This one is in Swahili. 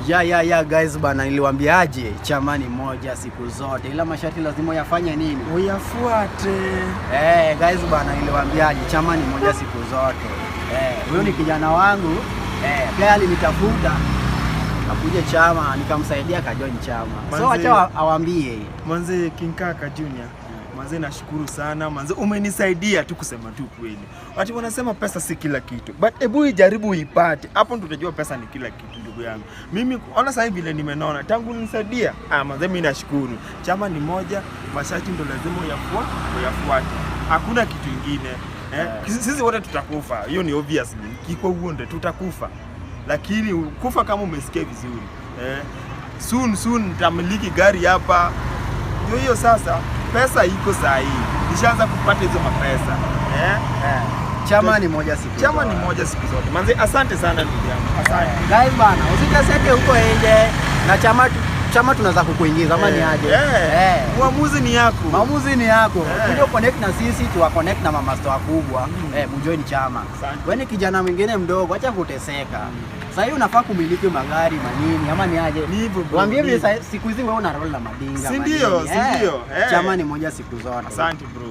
Yeah, guys bana, niliwaambiaje? Chama ni moja siku zote, ila masharti lazima yafanye nini? Uyafuate. Eh, guys bana, niliwaambiaje? Chama ni moja siku zote. Eh, huyu ni kijana wangu. Eh, pia alinitafuta akuje chama, nikamsaidia akajoin chama. So Manze. acha awaambie. Manze, King Kaka Junior. Manze, nashukuru sana. Manze, umenisaidia tu kusema tu kweli. Watu wanasema pesa si kila kitu. But ebu ijaribu uipate. Hapo ndo utajua pesa ni kila kitu, ndugu yangu. Mimi ona sasa hivi vile nimenona tangu nisaidia. Ah, manze, mimi nashukuru. Chama ni moja, masharti ndo lazima uyafuate. Hakuna kitu ingine. Eh, sisi wote tutakufa. Hiyo ni obvious. Kiko uonde tutakufa. Lakini kufa kama umesikia vizuri. Eh, soon soon nitamiliki gari hapa. Ndio hiyo sasa, pesa iko saa hii, nishaanza kupata hizo mapesa, eh? Eh, chama ni moja siku Chama zote. ni moja siku zote. Manze, asante sana ndugu yangu, asante. Guys bana, usiteseke huko nje na chama, chama tunaweza kukuingiza ama ni aje? Eh. Eh. Uamuzi ni yako. Maamuzi ni yako. Eh. Kuja connect na sisi, tuwa connect na mamasta wakubwa. Eh, mjoin chama. Asante. Wewe ni kijana mwingine mdogo, acha kuteseka. Sasa hii unafaa kumiliki magari manini ama ni aje? Ni hivyo, bro, Waambie ni vile hivyo. siku hizi wewe una roll na madinga. Si ndio, manini. si ndio? Eh. Chama ni moja siku zote. Asante, bro.